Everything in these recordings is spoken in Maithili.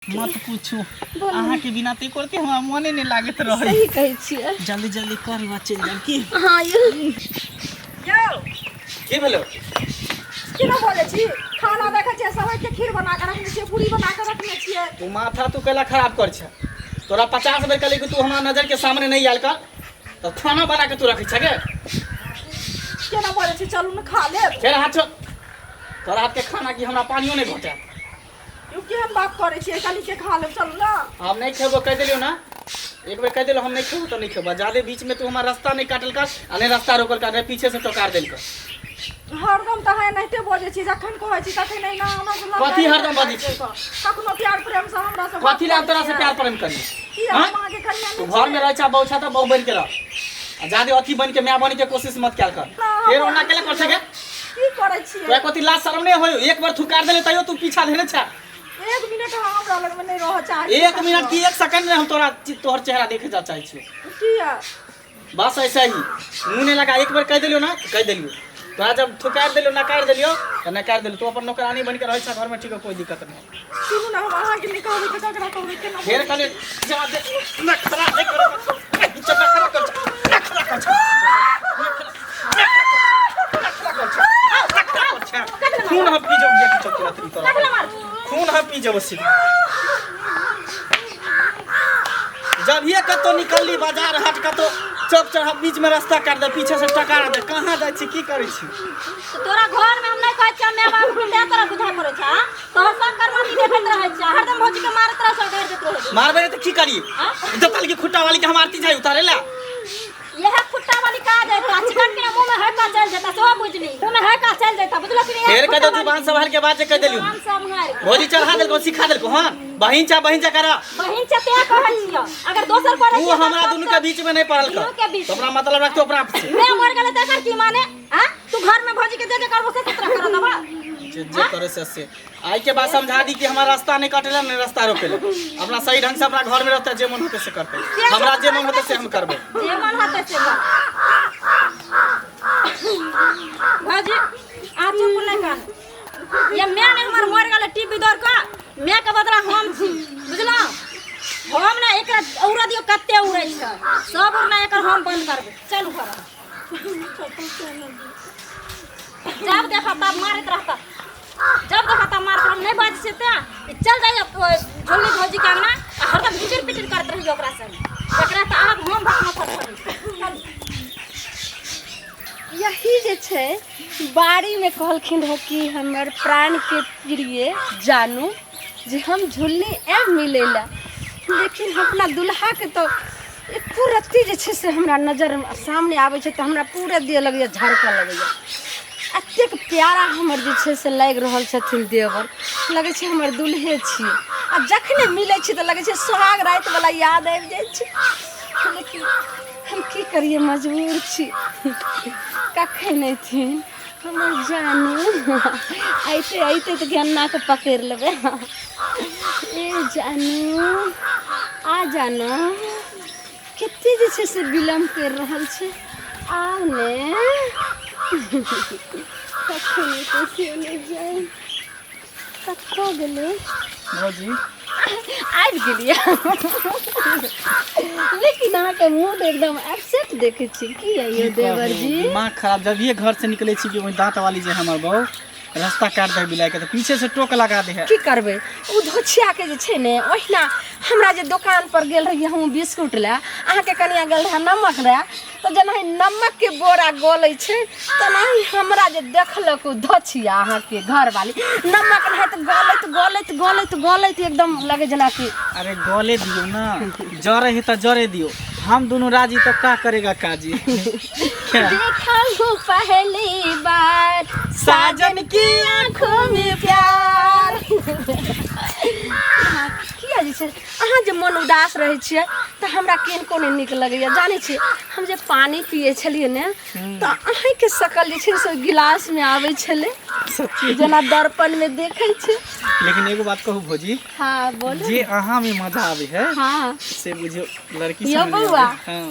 मत पूछू, अहाँ के बिना ते करते हमरा मने नहीं लागत रहे। सही कहै छियै। जल्दी जल्दी कर बा, चल जाब की। हाँ यौ। यौ। की भेलो? केना बोलै छी? खाना देखै छियै, सबके के खीर बना के रखने छियै, पूरी बना के रखने छियै। तू माथा तू कैला खराब कर छ? तोरा 50 बेर कहली कि तू हमरा नजर के सामने नहीं आयल कर, तो खाना बना के तू रखै छ गे? केना बोलै छी? चलू ने खा लेब। फेर हाथ छोड़, तोरा हाथ के खाना की हमरा पानियो नहीं घोटे। यौ, केहन बात करै छियै? कनी के खा लेब, चलू ने। हम नहीं खेबो, कह देलियो ना, एक बेर कह देलियो, हम नहीं खेबो तो नहीं खेबो। ज्यादा बीच में तू हमार रास्ता नहीं काटल कर आ नहीं रास्ता रोकल कर, नहीं पीछे से टोकार देल कर। हरदम तऽ अहाँ एनाहिते बजै छी, जखन कहै छी तखन एहिना हमरा से लड़ाइ। कथी हरदम बजै छी? कखनो प्यार प्रेम से हमरा से बात कथी ला हम तोरा से करै प्यार छियै? प्रेम करी? की हाँ? हम अहाँके कनिया तू नहि घर में छियै? रहै छा, बहु छा तऽ बहु बन के रह, आ ज्यादा अथी बन के माय बन के कोशिश मत कयल कर। ना, हम फेर ओना केला कर सके? की करै छियै? तोरा कथी लाज शरम नहि होय? एक बार थुकार देले तैयो तू पीछा धेने छा। एक मिनट अहाँ हमरा लगमे नहि रहऽ चाहै छी। एक मिनट की, एक सेकंड में हम तोरा तोहर चेहरा देखे जा चाहै छियो। किया? बस ऐसे ही मुँह नहीं लगा। एक बार कह देलियो ना, कह देलियो। तोरा जब थुकार देलियो, नकार देलियो तऽ नकार देलियो। तू अपन नौकरानी बन के रहै छा घर में, ठीक है, कोई दिक्कत नहीं। सुनू ने, हम अहाँके नहि कहबै तऽ ककरा कहबै? केना फेर कहलियै जा दे, नखरा नहि कर, नखरा कर, नखरा कर, नखरा कर, नखरा कर। खून हम पी जाऊ ये चौकी रात्रि तोरा खून हम पी जाऊ सीधा। जब ये कतौ निकलली बाजार हाट, कतौ चौक चौराहा, बीच में रास्ता काट दे, पीछे से टकरा दे। कहाँ जाइ छी, की करै छी? तऽ तोरा घर में हम नहीं कहै छियै माय बाप के, तें तोरा बुझाइ पड़ै छै। हाँ? तोहर सब करमानी देखैत रहै छै, हरदम भौजी के मारैत रहै छै, गारि दैत रहै छै। मारबै तऽ की करी? हाँ? जतल की खुट्टा वाली के हम आरती जाइ उतारे ला। यह खुट्टा वाली का जेता, चिकन के मुंह में है का चल जेता, सेहो बुझली, मुंह में है का चल जेता, बुझलो कि नहीं? फेर कह दे, जुबान संभाल के बात जे कह देलियो। जुबान संभाल के। भौजी चढ़ा देलको, सिखा देलको। हाँ, बहिन चा, बहिन चा करा। बहिन चा ते कहै छियो, अगर दोसर करै तू छियो तऽ हमरा दुनू के बीच में नहीं पड़ल दुनू कर के बीच तो अपना मतलब रखतो अपना आप से। मैं मर गेलै तकर की माने? आ तू घर में भौजी के जे जे करबो से तोरा करऽ देबा। जे जे करे से से आई के बाद समझा दी कि हमारा रास्ता नहीं कटेला, नहीं रास्ता रोकेला। अपना सही ढंग से अपना घर में रहता, जे मन होते से करते, हमरा जे मन होते से हम करबे। जे मन होते से कर। भौजी आ चुप नहीं कर, ये मैं ने हमर मर गेलै टीवी दौड़ के, मैं के बदला हम छी, बुझलौ? हम ने एकरा उड़ा दियो, कते उड़ै छै सब उड़ना, एकर हम बंद करबै। चलू घर। जब देखा तब मारैत रहता, जब देखा तब मारत। हम नहीं बाजै छियै तें ई चल जाइए झुल्ली भौजी के अंगना आ हरदम घिचिर पिटिर करैत रहिए ओकरा संग। एकरा तऽ आब हम भकमा फटफटी। यही जे छै बाड़ीमे कहलखिन रहए कि हमर प्राणके प्रिय जानू जे हम झुल्ली आयब मिलै लए, लेकिन हम अपना दुल्हाके तऽ एको रत्ती जे छै से हमरा नजर सामने आबै छै तऽ हमरा पूरा देह लगैए झरकऽ लगैए। एतेक प्यारा हमर जे छै से लागि रहल छथिन देवर, लगै छै हमर दुल्हे छियै। आ जखने मिलै छी तऽ लगै छै सोहाग रातिवला याद आबि जाइ छै। लेकिन हम की करियै, मजबूर छी। कखन अयथिन हमर जानू? अइते अइते तऽ गेन्नाके पकड़ि लेबै। ए जानू, आ जाना। कते जे छै से विलम्ब करि रहल छै, आउ ने। कखन एतै से नहि जानि, कतऽ गेलै। भौजी आबि गेलियै, लेकिन अहाँके मूड एकदम अपसेट देखै छी। की यौ देवर जी? दिमाग खराब। जब ये घर से निकले छी कि वही दांत वाली जे हमर बहू रास्ता काट दे बिलाई के, तो पीछे से टोक लगा दे है। की करबै, ओ धोछियाके जे छै ने, ओहिना हमरा जे दोकान पर गेल रहियै हम बिस्कुट लए, अहाँके कनिया गेल रहए नमक लए, तऽ जेनाहि नमकके बोरा गलै छै तेनाही हमरा जे देखलक ओ धोछिया अहाँके घरवाली, नमक रहै तऽ गलैत गलैत गलैत गलैत एकदम लगै जेनाकि। अरे गले दियो ना, जरे है तो जरे दियो, हम दोनों राजी तो का करेगा काजी। देखा हूँ पहली बार साजन की आँखों में प्यार। किया जे छै अहाँ जे मन उदास रहै छियै तऽ हमरा किनको नहि नीक लगैए, जानै छियै? हम जे पानि पियै छलियै ने तऽ अहीँके शकल जे छै से ओहि गिलासमे आबै छलै। सच्ची? जेना दर्पणमे देखै छै। लेकिन एगो बात कहू भौजी? हाँ, बोलू। जे अहाँ में मजा आबै है हाँ से बुझियौ लड़की यौ सब में नहि बौआ। आबै। हाँ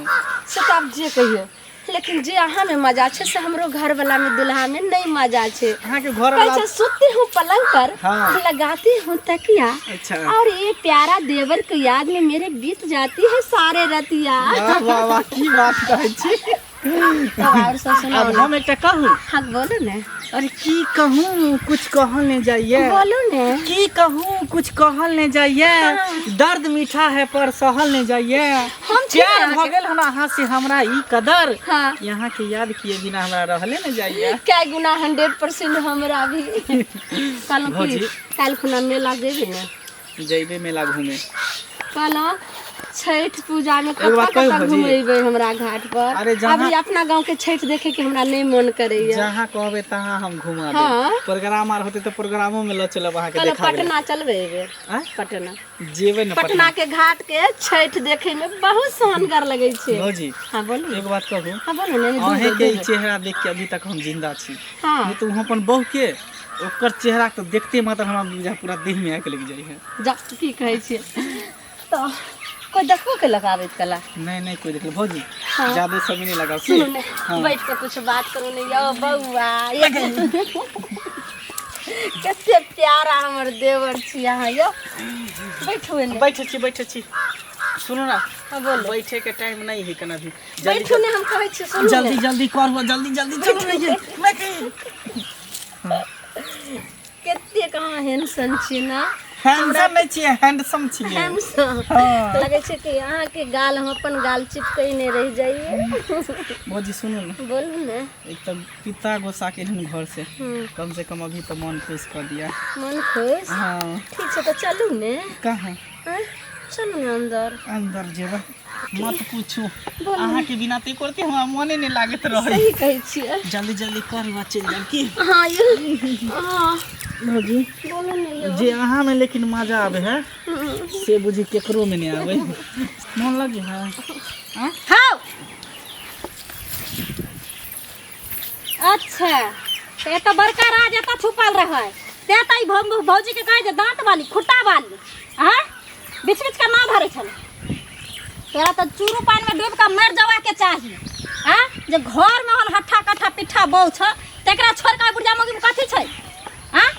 से तऽ आब जे कहियौ, लेकिन जे अहाँ में मजा छै से हमरो घर वाला में दुल्हा में नहीं मजा छै। अहाँके घर कहै वाला छै सोते हूँ पलंग पर, हाँ। लगाती हूँ तकिया। अच्छा। और ये प्यारा देवर के याद में मेरे बीत जाती है सारे रतिया। वाह वाह वाह, की बात कहै छी। तब और सब सुनाओ आब ना। हम एकटा कहू। हाँ बोलू ने। अरे की कहूँ, कुछ कहल नहीं जाइए। बोलू ने। की कहूँ, कुछ कहल नहीं जाइए। दर्द मीठा है पर सहल नहीं जाइए। हम छी प्यार अहाँके। भऽ गेल हन अहाँ से हमरा ई कदर। हाँ। यहाँ के याद किए बिना हमरा रहले नहीं जाइए। कै गुना 100% हमरा भी। कहलहुँ की भौजी। काल्हि खुना मेला जेबै ने? जैबे मेला घूमे। कहलहुँ छठि पूजा में एगो बात कतऽ कहू कतऽ भौजी? घुमेबै हमरा घाट पर? अरे जहाँ- अभी अपना गांव के छठि देखे के हमरा नहीं मन करैया। जहाँ कहबे तहाँ हम घुमा देब। हाँ। प्रोग्राम आर होते तऽ प्रोग्रामो में लऽ चलब अहाँके कहलहुँ देखाबे। पटना चलबै एहि बेर? आँय? पटना। जेबै ने। पटना के घाट के छठि देखे में बहुत सोहनगर लगै छै। भौजी। हाँ बोलू। एगो बात कहू? हाँ बोलू ने। दू अहें बेर, के दू ई बेर। चेहरा देख के अभी तक हम जिंदा छी। हाँ। नहीं तो वहाँ अपन बहू के ओकर चेहरा के देखते मात्र हमरा बुझा पूरा देह में आगि लग जाइ है। जा की कहै छियै तऽ कोइ देखबो केलक आबैत कला? नहीं नहीं, कोई देखल भौजी। हाँ। ज्यादा समय नहीं लगाओ। सुनू ने। हाँ। बैठ के कुछ बात करू ने यौ बौआ। कते प्यारा हमर देवर छी अहाँ यौ। बैठू ने। बैठे छी, बैठे छी। सुनू ना। हाँ बोलो। बैठे के टाइम नहीं है कना भी। जल्दी। बैठू ने, हम कहै छी सुनू ने। जल्दी जल्दी करू, जल्दी जल्दी चलू ने ये। मैं कहीं कते कहाँ हैंडसम छी ना। हैंडसम नहीं छियै, हैंडसम छियै। हैंडसम। हाँ। लगै छै कि अहाँके गाल हम अपन गाल चिपकैने रहि जाइए। भौजी सुनू ने। बोलू ने। एक तो पिता गुस्सा के हम घर से। हम्म। कम से कम अभी तो मन खुश कर दिया। मन खुश? हाँ। ठीक छै तऽ चलू ने। कहाँ? आँय? चलू ने अंदर। अंदर जेबै? मत पूछू। बोलू। अहाँ के बिना ते करते हमरा मने नहीं लागत रहे। सही कहै छियै। जल्दी जल्दी कर चलि जाब की। हाँ यौ। हाँ। भौजी। बोलू ने यौ। जे अहाँ में लेकिन मजा आवे है से बुझी केकरो में नहीं आवे। मन लगे है? हाँ। अच्छा ते तऽ बड़का राज एतऽ छुपल रहै। ते तऽ ई भौजी के कहै जे दाँत वाली खुट्टा वाली आँय बीच बीच के ना धरै छलै। तोरा तऽ चूरू पानि में डूबि कऽ मरि जबा के चाही। आँय जे घर में हन हट्ठा कट्ठा पिट्ठा बहू छ तकरा छोड़ि कऽ बुढ़िया मौगी में कथी छै? आँय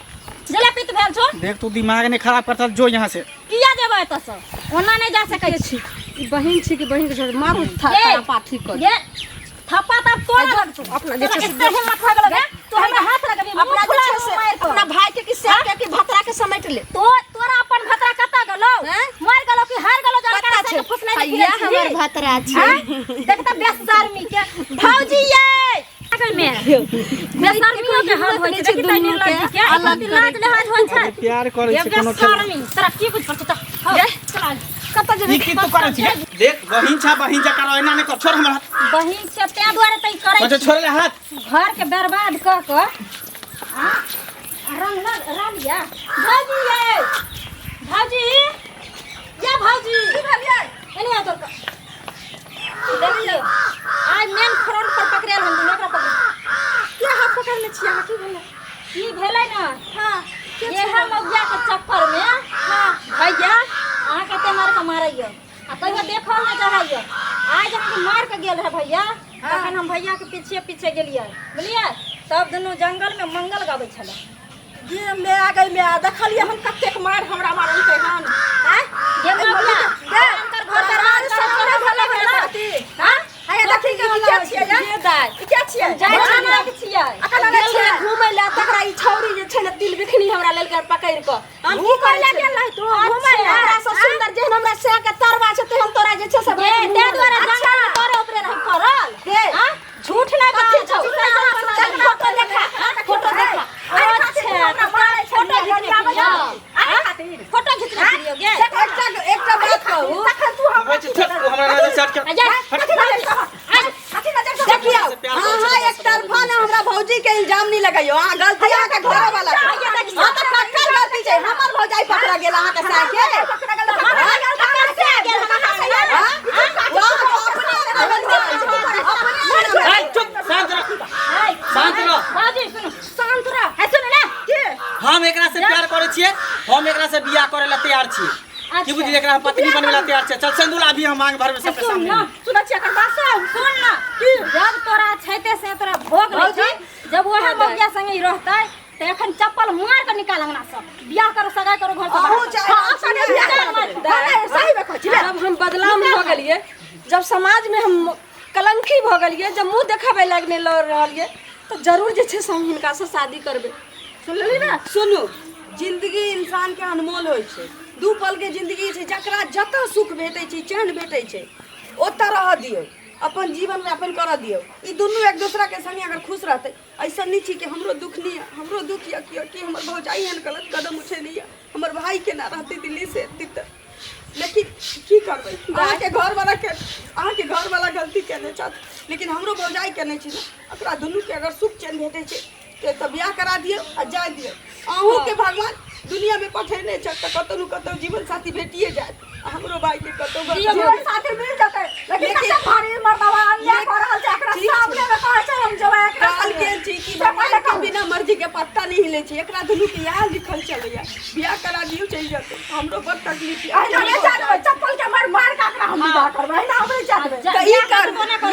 जले पित्त भेल छौ। देख तू दिमाग नहीं खराब करता, जो यहाँ से। किया जेबै एतऽ से? ओना नहीं जा सकै छी। ई बहिन छी कि बहिन के छोड़ मारू ये, पाथी कर। ये थप्पा तब तोरा जो, लगतौ। अपना जे तोरा छै से एते हिम्मत भऽ गेलौ गे? तू हमरा हाथ लगबी, मुँह अपना जे फुला छै देबौ से मारि कऽ। अपना भाई के कि सेठ के कि भतरा के समेट ले। तो तोरा अपन भतरा कतऽ गेलौ? हैं? मरि गेलौ कि हार गेलौ? जानकार कतऽ से छै? फुसलाई के भैया फिरै छी। हमर भतरा छै। हैं? देख तऽ बेशर्मी के भौजी ये अगर में बेशर्मियों के हद होइ छै। देखी तऽ निर्लज्ज के अलग अलग लाज लिहाज होइ छै। अरे प्यार करै ये छी कोनो खेल। बेशर्मी तोरा की बुझ पड़तौ? चल, हौ, चल। कतऽ जेबै? ई की तू करै छी? देख बहिन छा, बहिन जकाँ रह, एना नहि कर। छोड़ हमर हाथ। बहिन छै तें दुआरे तऽ ई करै अच्छा छी। छोड़ ले हाथ। घर के बर्बाद कऽ कऽ आ रंग लग रंग या भौजी ये भौजी या भौजी की भेलियै? एने आ तोर देखियौ आइ मेन फ्रंट पर पकड़ायल हम दुनू। एकरा पकड़ के हाथ पकड़ने छी अहाँ? की भेलै? की भेलै ने? हाँ। के इएह छै? मौगिया के चक्कर में। हाँ। भैया अहाँ कते मार के मारैया आ कहियो देखल नहि चाहैया। आइ जखन मार के गेल रहे भैया तखन हम भैया के पीछे पीछे गेलियै, बुझलियै? तब दुनू जंगल में मंगल गाबै छलै। गे मैं आ गई मैं, देखलियै हम कतेक मार हमरा मारलकै हन। आँय? गे मौगिया, गे, हुनकर घर बर्बाद सब कऽ केना भेलै भेलै भेलै? पति? हाँ? हैया देखी ई के छियै गे? ये दाइ। ई के छियै? जाइ छियै छियै। अखन आनै गेल छियै? रहे घूमै लए तकरा ई छौरी जे छै ने तिल बिखनी हमरा लेलकै पकड़ि कऽ। हम की घूमै करै लए छै? गेल रही तू? घूमै लए? हमरा से सुंदर जेहन हमरा सह के तरवा छै तेहन तोरा जे छै से गे, ताहि दुआरे जंगल में तोरे ऊपरे रही पड़ल। गे। हाँ? झूठ नहि कथी बाजू। छौ? चल फोटो देखा, फोटो देखा। अच्छा, हमरा मारै छै, फोटो घिचने आबै फिरियौ। अरे खातिर। फोटो घिचने फिरियौ गे। एकटा एकटा बात कहू, तखन तू हमरा कहै छी, छोड़, तू हमरा नजर से हट के। आ जा। कथी नजर से? कथी नजर से? देखियौ, अहाँ एक तरफा ने हमरा भौजी के इल्जाम नहीं लगैयो। अहाँ गलती अहाँके घर वाला के। हाँ तऽ ककर गलती छै? हमर भौजाई पकड़ा गेल अहाँके साय के। पकड़ा गेल तऽ हमरा गेल, कहाँ से गेल? कहाँ से गेल? हाँ? अपने अंगना में अपने अंगना में। ए, चुप, शांत रह, शांत रह। भौजी सुनू, शांत रह। है सुनू ने। हम एकरा से प्यार करै छियै, हम एकरा से बियाह करै ला तैयार छियै। की बुझली एकरा हम पत्नी बनवे ला तैयार छै। चल सिंदूर अभी हम मांग भरबे सबके सुन सामने। ना, सुनै छियै एकर बात सब? सुन ना, जब तोरा छैते से तोरा भोग लै छै, जब वएह मौगिया संगे ही रहतै तऽ एखन चप्पल मार के निकाल अंगना से, बियाह करो सगाई करो घर से अहूँ बाहर। चाहे हाँ, अपने बियाह करा देबै। हाँ, नहीं, सही में कहै छी, ले। जब हम बदनाम भऽ गेलियै, जब समाजमे हम कलंकी भऽ गेलियै, जब मुँह देखाबै लायक नहि लऽ रहलियै, तऽ जरूर जे छै से हम हिनकासँ शादी करबै। सुन लेली ना? सुनू, जिंदगी इंसान के अनमोल होइ छै। दू पल के जिंदगी छै, जकरा जतऽ सुख भेटै छै, चैन भेटै छै, ओतऽ रहऽ दियौ, अपन जीवन यापन करऽ दियौ। ई दुनू एक दोसरा के संगे अगर खुश रहतै, ऐसन नहि छै कि हमरो दुख नहि यऽ, हमरो दुख यऽ कि कि हमर भौजाइ एहन गलत कदम उठेने यऽ, हमर भाई केना रहतै दिल्ली से एतै तऽ। लेकिन की करबै, अहाँके घरवला के, अहाँके घरवला गलती केने छथि, लेकिन हमरो भौजाइ केने छै ने। एकरा दुनूके अगर सुख चैन भेटै छै तऽ एतऽ बियाह करा दियौ आ जाय दियौ। अहूँके भगवान दुनियामे पठेने छथि तऽ कतहु ने कतहु जीवन साथी भेटिए जायत, आ हमरो भाईके कतहु जीवन साथी मिल जेतै, लेकिन लेकिन- कते भारी मर्दावा अन्याय कऽ रहल छै एकरा ठीक छै। सामने मे कहै छै हम जेबै एकरा कहल संगे। गेल छै कि से भगवान पहिले के कहू। बिना मर्जी के पत्ता नहीं हिलै छै। एकरा दुनू के इएह लिखल चलैया, बियाह करा दियौ चलि जेतै। हमरो बड़ तकलीफ यऽ। अहिना नहि जाय देबै, चप्पल के मारि मारि कऽ एकरा हम विदा करबै, अहिना हम नहि जाय देबै। तऽ ई कर,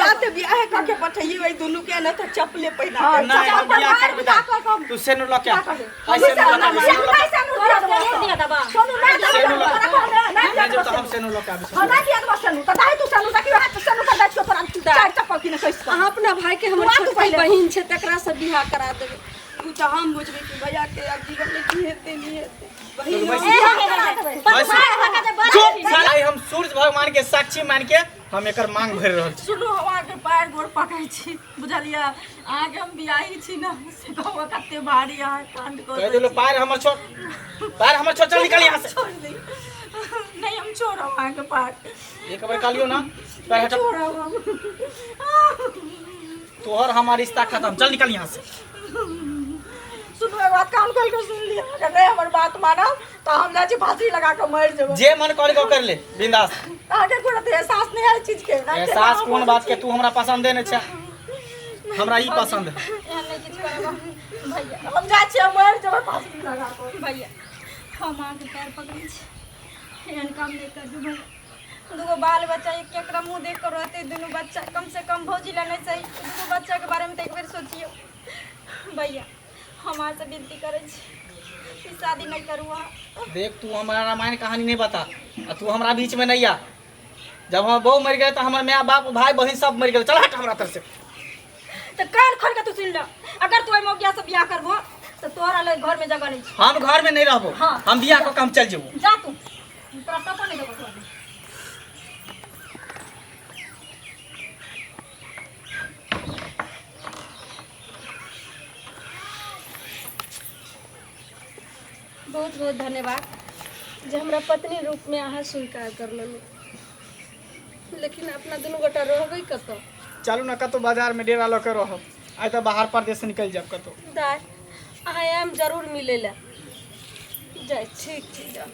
या तऽ बियाह कऽ के पठैयौ एहि दुनू के, नहि तऽ चप्पले पहिरा के। नहीं, हम चप्पल बियाह मारि करबै विदा दाइ। कऽ कऽ तू सेनु लऽ के आ। करबै। आइ सेनु लऽ के आबै, सेनु लऽ के आ। तोरा सेनुर दिया दबा। सोनू नहि देबै, सेनु लऽ तोरा कहबै, नहि दिया नहि देबौ जब तऽ हम सेनु। सेनु लऽ के आबै हाँ, छी। नहि दिया देबौ सेनु, तऽ दाही तू सेनु, देखियौ हाथ सेनु के दै छियौ तोरा, चारि चप्पल किने कैस कऽ। अहाँ अपना भाई के, हमर तू आ तू छोटकी पहिले। बहिन छै, तकरा से बियाह करा देबै। ओ तऽ हम बुझबै कि भैया के आब जीवन में की हेतै नहि हेतै। बहिन चलू, हम- बैसू। बस चुप साला, आइ हम सूर्य भगवान के साक्षी मान के हम एकर मांग भरि रहल छी। सुनू, हम अहाँके पैर गोर पकड़ै छी, बुझलियै? अहाँके हम बियाही छी ने, से कहू कते भारी अहाँ कांड कऽ कहि देलहुँ पैर हमर छोड़, पैर हमर छोड़, चल निकल यहाँ से। छोड़ दी नहीं, हम छोड़ब अहाँके पैर। एक बेर कहलियौ ना, पैर हटा। छोड़ब हम। तोहर हमार रिश्ता खत्म, चल निकल यहाँ से। सुनू, एक बात कान खोल के सुन लिअ, अगर नहीं हमर बात मानब तऽ हम जाइ छी फांसी लगा कऽ मरि जेबै। जे मन करे कर ले बिंदास। अहाँके कोनो एहसास नहि है चीज के? एहसास कोन बात के? तू हमरा पसंदे नहीं छै, हमरा ई पसंद है। एहन नहि किछु करब भैया। हम जाइ छियै, मरि जेबै फांसी लगा कऽ। भैया, हम अहाँके पैर पकड़ै छी, एहन काम नहि करू भैया। दूगो बाल बच्चा, एक केकरा मुँह देख कऽ रहतै दुनू बच्चा? कम से कम भौजी लए नहि सही, दूगो बच्चाके बारेमे तऽ एक बेर सोचियौ भैया। हम अहाँसँ विनती करै छी, ई शादी नहि करू अहाँ। देख, तू हमरा रामायण कहानी नहीं बता आ तू हमरा बीच में नहीं आ। जब हमर बहू मर गए तो हमर माय बाप भाई बहन सब मर गए। चल हट हमरा तरफ से। तऽ कान खोल के तू सुनि ल, अगर तू एहि मौगिया से बियाह करबो तऽ तोहरा लए घरमे जगह नहि छै। हम घर में नहीं रहबो। हाँ। हम बियाह कऽ के हम चल जेबो। जा तू, तोरा टपो नहि देबो घरमे। बहुत बहुत धन्यवाद जे हमरा पत्नी रूपमे अहाँ स्वीकार कर लेलहुँ, लेकिन अपना दुनू गोटा रहबै कतऽ? चलू ने कतहु बाजार में डेरा लऽ के रहब, आइ तऽ बाहर परदेश निकलि जायब कतहु। दाय, अहाँ आयब जरूर मिलै लए। जाइ, ठीक छै, जाउ।